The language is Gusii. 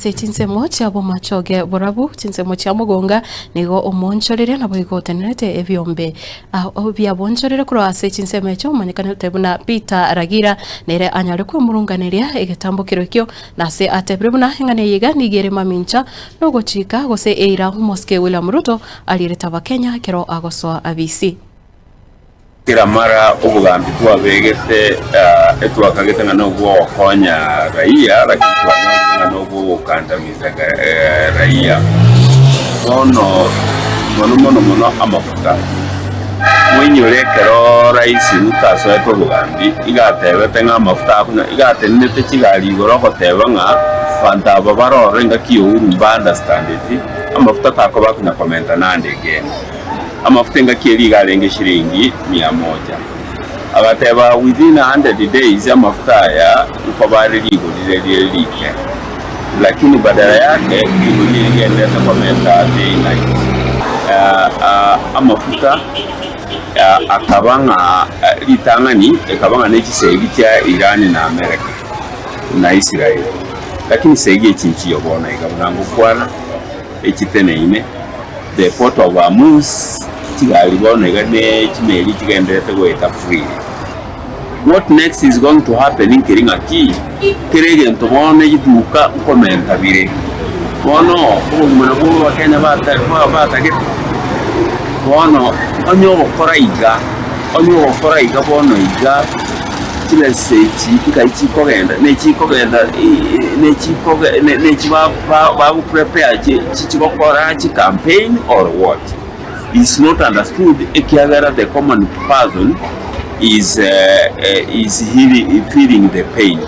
Ase chinsemo chia bomachoge borabu, chinsemo chia mogonga, nigo omoonchorere naboigo otenerete ebiombe biabonchorere korwa ase chinsemo echio omanyekanete buna Peter Ragira, nere anyare kwemurunganeria egetambokero ekio, na ase atebire buna eng'ana eye iga nigo ere mamincha nogochika gose eira omosike William Ruto arierete abakenya ekero agosoa abisi. Kera mara obogambi twabegete etwakagete ng'a nobwogokonya raia, lakini twanyorire ng'a nobwogokandamiza raia. Bono mono mono mono amafuta, moinyore ekero Rais Ruto asoete obogambi, iga atebete ng'a amafuta akonywa, iga atenenete chigari igoro ogoteba ng'a abanto aba barore engaki ya Uhuru mba understandeti, amafuta takoba akonya komenta nande again. Amafuta engaki eria iga arenge shilingi mia moja. Agateba, Within a hundred days amafuta aya nkoba are rigori riria rike. Lakini badala yake rigori eri rigenderete komenta day night. Amafuta akaba ng'a ritang'ani ekaba ng'a nechisegi chia Iran na America na Israel. Lakini segi echi nchiyo bono iga buna ngokwana echiteneine. The Port of Hormuz, chigari bono iga ne chimeli chigendererete goeta freely. What next is going to happen nkeri ng'aki, kera egento bono egetuka nkomenta bire. Bono obogima nabwo abakenya bata batagete. Bono onye ogokora iga, onye ogokora iga bono iga. Chibesa echi nkai chikogenda, nechikogenda nechikoge nechi bago prepare chigokora chicampaign or what? Is not understood ekiagera the common person is is feeling the pain.